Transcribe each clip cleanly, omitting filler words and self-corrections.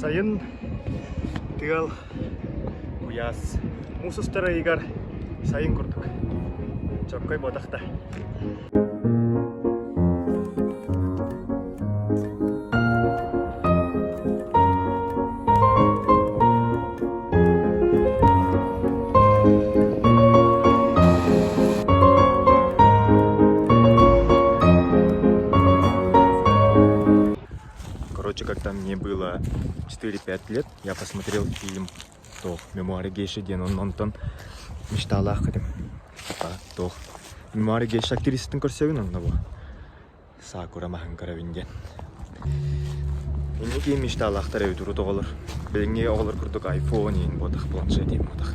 Сайын тыал куйаас. Муус устар ыйыгар сайын курдук. Чоккой буотах да. Короче, когда мне было 4-5 лет, я посмотрел фильм туох «Мемуары гейши» диэн онтон мечталаах этим. Типа туох «Мемуары гейши» актрисатын көрсөбүн онно бу Сакура маһын көрөбүн диэн. Инники мечталаахтар эбит урут оҕолор. Билиҥҥи оҕолор курдук айфон иин буотах, планшет иин буотах.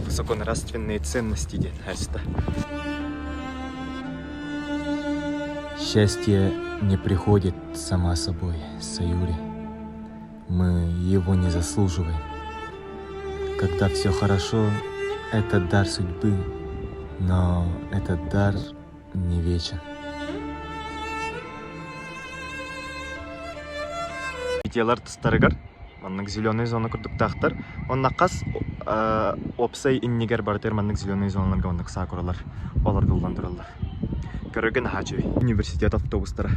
Высоконравственные ценности диэн хаста. Счастье не приходит сама собой, Саюри. Мы его не заслуживаем. Когда все хорошо, это дар судьбы, но этот дар не вечен. Видеолар тыстарыгар маннык зеленый зона курдуктаахтар. Онно хас уопсай иннигэр барытыгар маннык зеленый зоналарга оннук сакуралар олордуллан тураллар. Көрөргө наһаа үчүгэй. Университет автобустара.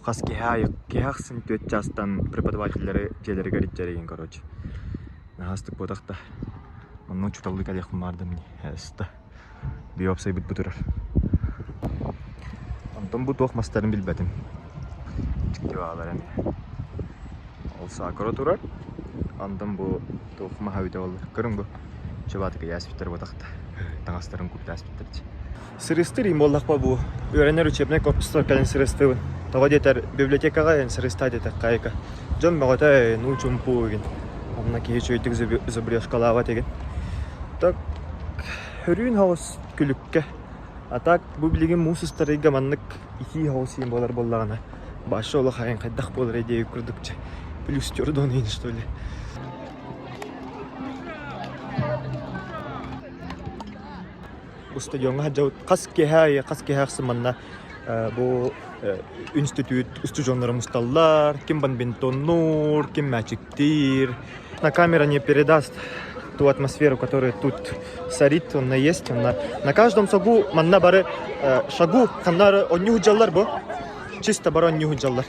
Хас киһи аайы киһи ахсын түөрт чаастан преподавателлэри дьиэлэригэр илдьэригин короче. Наһаа астык буотах да. Онно учууталлыы кэлиэхпин баардым дии. Эста. Биопсайбыт бу турар. Онтон бу туох мастарын билбэтим. Дьикти баалар эмиэ. Ол сакура турар. Онтон бу туох маһа эбитэ буолла. Көрүҥ бу. Чубаатык ыйааспыттар буотахта. Таҥастарын куптааспыттар дии. Сырыстыр им буоллахпа бу. Үөрэнэр учебнай корпустар кэлэн сырыстыбын. Тоҕо диэтэр библиотекаҕа эн сырыстаа диэтэх хайыка. Дьон бөҕөтө ну чумпу игин. Онно киһи үчүгэйдик зубрежкалаабат игин. Так Хөрүүн соҕус күлүккэ. А так бу билигин муус устар ыйга маннык итии соҕус иин буолар буоллаҕына башы олох айан хайдах буолар диэбит курдукча плюс чордон иин что ли. Бу стадиоҥҥа сылдьабыт хас киэһэ аайы хас киэһэ ахсын манна бу институт устудьуоннара мусталлар, ким бадминтоннуур, ким мячиктиир. На камера не передаст ту атмосферу, которая тут царит, онно есть. Онно на каждом шагу манна бары шагу ханнары онньуу дьаллар бу. Чисто бары онньуу дьаллар.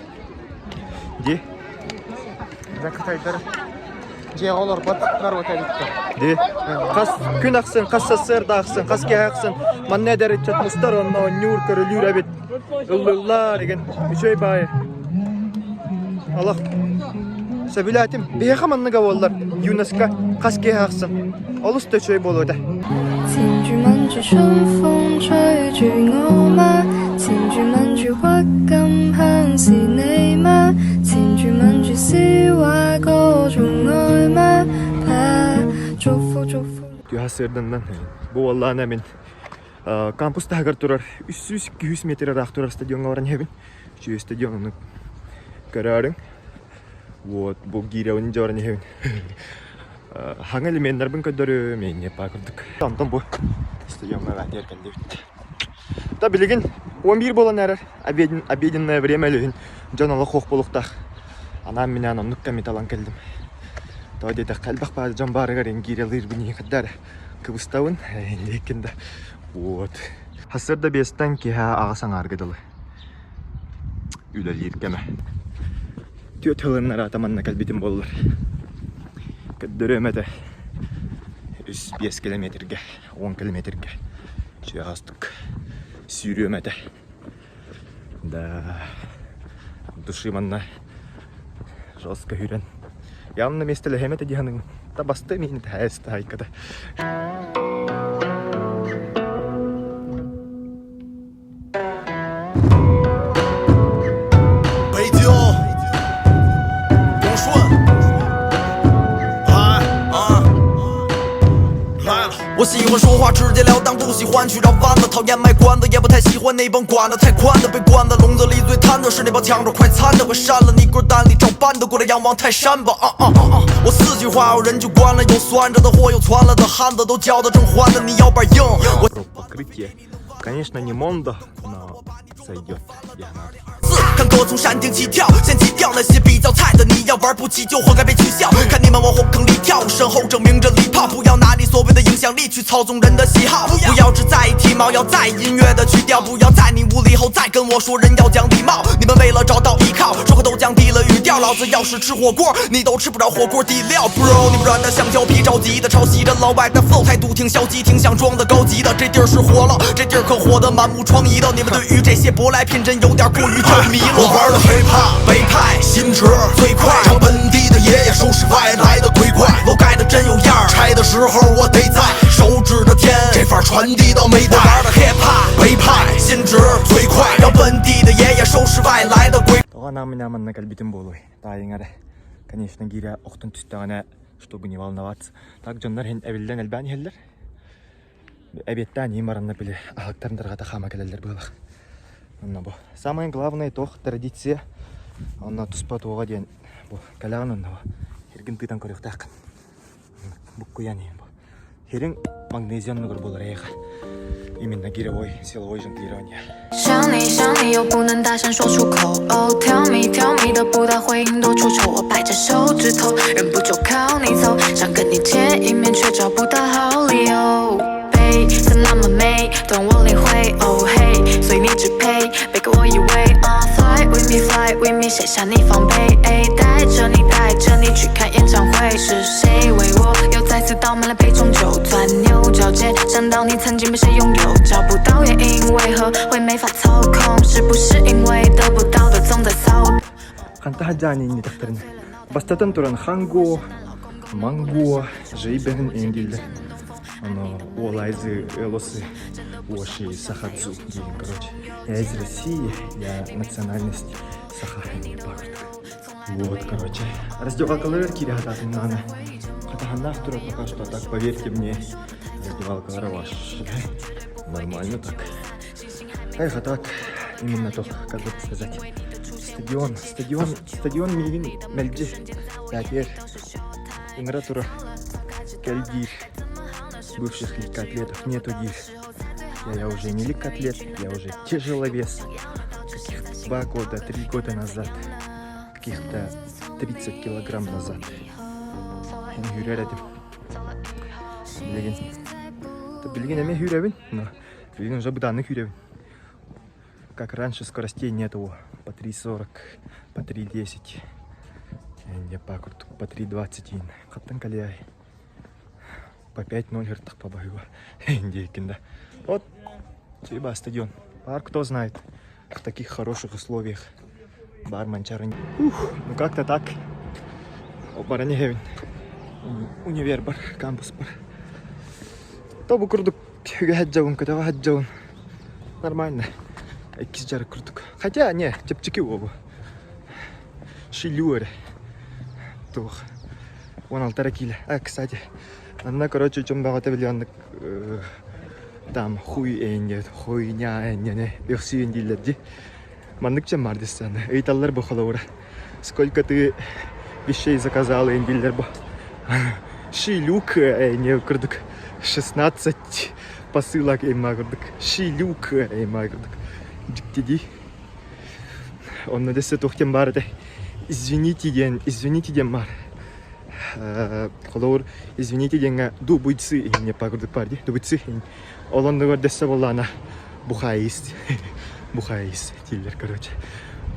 Ди. Дьэ кытайдар дьиэҕэ олорбот норуота эбиттэр. Ди. Хас күн ахсын, хас сарсыарда ахсын, хас киэһэ ахсын манна эдэр ыччат мустар онно онньуур, көрүлүүр эбит. Ыллыыллар деген үчүгэй баайы. Олох сөбүлээтим. Биһиэхэ манныга буоллар ЮНЕСКО хас киэһэ ахсын олус да үчүгэй буолуо этэ. 前住吻住春風吹住我嗎？纏住吻住鬱金香是你嗎？纏住吻住詩畫歌頌愛嗎？怕祝福祝福。 Түһэ сырданнан бу уоллаана мин кампус таһыгар турар 300-200 метр ыраах турар стадиоҥҥа баран иһэбин. Үчүгэй стадион ону көрөөрүҥ. Вот бу гирэбин дьэ баран иһэбин. Хаҥа элеменнарбын көрдөрүм, эйниэппаа курдук. Онтон бу стадиоҥҥа баатыйар кэллибит. Да билигин 11 буолан эрэр обеденное время өлүһүн дьон олох суох буолуохтаах. Анаан-минээн оннук кэми талан кэллим. Тоҕо диэтэххэ элбэх баар дьон баарыгар ингиирэлиирбин иһин эрэ кыбыстабын лекин да вот. Сарсыарда биэстэн киэһэ аҕыс аҥаарга дылы үлэлиир кэмэ. Түөрт сылыннараата манна кэлбитим буоллар. Көрдөрүөм этэ. Үс биэс километргэ, уон километргэ чугаастык сүүрүөм этэ. Да, души манна жестко үрэн. Явно миэстэлэһиэм этэ дии саныыбын. Та басты миин тэһээс таайката. Пойдем. Bonjour. 啊啊啊！我喜欢说话直截了当，不喜欢去绕弯子，讨厌卖关子，也不太喜欢那帮管得太宽的，被关在笼子里最贪的是那帮抢着快餐的，快删了你歌单里照搬的，过来仰望泰山吧！啊啊啊！我四句话有人就关了，有酸着的货，有窜了的汉子，都叫得正欢的，你腰板硬。我 Покрытие. Конечно, не Мондо, но сойдет. 四看狗。我从山顶起跳，先挤掉那些比较菜的。你要玩不起就活该被取笑。看你们往火坑里跳，身后证明着礼炮。不要拿你所谓的影响力去操纵人的喜好，不要只在意体貌，要在意音乐的曲调。不要在你无理后再跟我说人要讲礼貌。你们为了找到依靠，说话都降低了语调。老子要是吃火锅，你都吃不着火锅底料。Bro，你们软的像胶皮，着急的抄袭着老外的 flow，态度挺消极，挺像装的高级的。这地儿是火了，这地儿可火的满目疮痍的。你们对于这些舶来品真有点过于着迷了。我玩的 hiphop，北派心直最快，让本地的爷爷收拾外来的鬼怪。楼盖的真有样儿，拆的时候我得在，手指着天，这范儿传递到每代。我玩的 hiphop，北派心直最快，让本地的爷爷收拾外来的鬼。 Тоҕо анаан манна кэлбитим буолуой? Таайыҥ эрэ. Конечно, гиирэ охтон түстэҕинэ, чтобы не волноваться. Так дьоннор иһин эбиллэн элбээн иһэллэр. Эбиэттээн иһин бараннар били аһылыктарын тарҕата хаама кэлэллэр быһыылаах. Онно бу. Самое главное туох традиция. Онно туспа туоҕа диэн бу кэлэҕин онно бу. Сиргин тыытан көрүөхтээххин. Буккуйан иһин бу. Сириҥ магнезия оннугар буолар эйиэхэ. Именно гиревой, силовой жонглирование. 想你想你又不能大声说出口。Oh tell me tell me 得不到回应多出丑，我掰着手指头，忍不住靠你凑，想跟你见一面却找不到好理由。杯子那么美，等我领会。Oh hey，所以你只配被给我以为。Fly with me fly with me，卸下你防备，带着你带着你去看演唱会。是谁为我又再次倒满了杯中酒？钻牛角尖，想到你曾经被谁拥有，找不到原因，为何会没法操控？是不是因为得不到的总在骚动？ Ханта хаджаани иннитэхтэринэ. Бастатан туран ханго, манго, жейбэһин эҥин дииллэр. Оно уолайзы элосы уоши сахадзу диэн короче. Я из России, я национальность саха Вот, короче. Раздевалкаларыгар киирэ сатаатым даҕаны. Хатаһаннаах турар пока что, так поверьте мне, раздевалкалара ваш. Нормально так. Эх, а так, именно то, как бы сказать, стадион, стадион, стадион миигин мэлдьи теперь ыҥыра турар кэл диир бывших легкоатлетов нету диир. Я уже не легкоатлет, я уже тяжеловес. Каких-то 2 года, 3 года назад, каких-то 30 килограмм назад. Эн сүүрэр этим. Билигин. Билигин эмиэ сүүрэбин, но билигин уже бытааннык сүүрэбин. Как раньше скоростей нету. По 3.40, по 3.10. Не по по 3.20 Хантан кэлиэй. По 5.0 гыртах по Индейкин, да. Вот, типа стадион. Парк, кто знает, в таких хороших условиях. Бар Манчары. Ух, ну как-то так. Баран иһэбин. Универ бар, кампус бар. То бу курдук сылдьабын, көтөҕө сылдьабын. Нормально. Иккис дьарык курдук. Хотя, не, чэпчэки буолуо. Шилю эрэ. Туох. 16 эрэ киилэ. А, кстати, анна, короче, дьон бөҕөтө били оннук там хуй эйнет, хуйня эйнене, үхсүйүн дииллэр дии. Маннык дьон баар дии Ыйыталлар бу холобура. Сколько ты вещей заказала дииллэр бу. Шилюк эйне курдук 16 посылок эйма курдук. Шилюк эйма курдук. Дьикти дии. Онно дөссө туох диэн баар этэ. Извините диэн, извините диэн баар. Холобур, извините диэҥҥэ дубуйцы инне курдук баар дии. Дубуйцы. Ол оннугар дөссө буоллаҕына бухаист. Бухаист дииллэр, короче.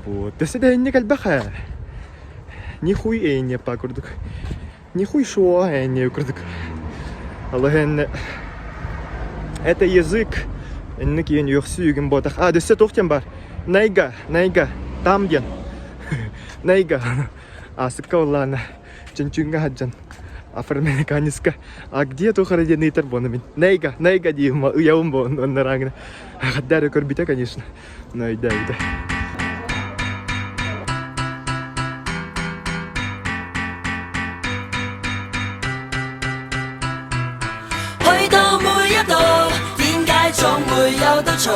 Вот. Дөссө да инник элбэх ээ. Нихуй эйне па курдук. Нихуй шо эйне курдук. Аллах это язык. Инник иэн үөхсүү буотах. А, дөссө туох диэн бар. Найга, найга, там диэн. Найга. Аасыкка буоллаҕына Чөнчүүҥҥэ сылдьан афроамериканецка а где тухары диэн ыйытар буолна мин. Найга, найга диим ыйабын бу оннарааҥына. Хадда эрэ көрбүтэ, конечно. Но өйдөөбүтэ. 去到每一度，點解總會有得嘈？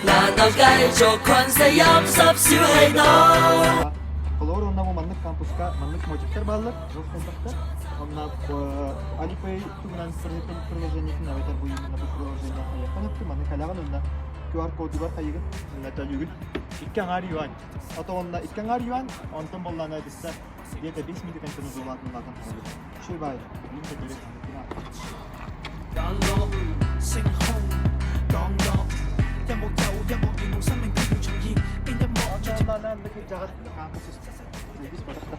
難道繼續困死陰濕小氣腦？ Холобур, онно бу маннык кампуска маннык мотивтар бааллар, жыл элбэхтэр. Онно Alipay туһунан приложениетин эбэтэр бу именно бу приложение хайыахха сөптүү маннык кэлэҕин онно. QR кодугар хайыгын, онно төлүүгүн. Икки аҥаар юань. Ото онно икки аҥаар юань, онтон буоллаана бисса где-то 5 минут контент улаатан улаатан хаалбыт. Үчүгэй баай. Билим көтөрү. 眼落星空降落，一幕又一幕，如夢生命都要重現，邊一幕最 Онно кырдьаҕас хаампыс батахта.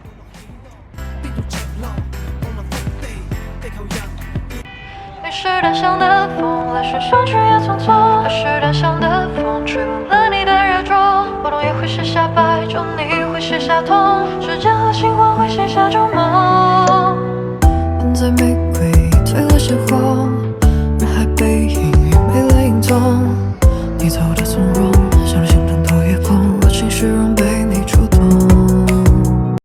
邊度着落？降臨福地，地球人。你是单向的风，来时相去也匆匆；我是单向的风，吹乱了你的热衷。我懂也会写下白，就你会写下痛。时间。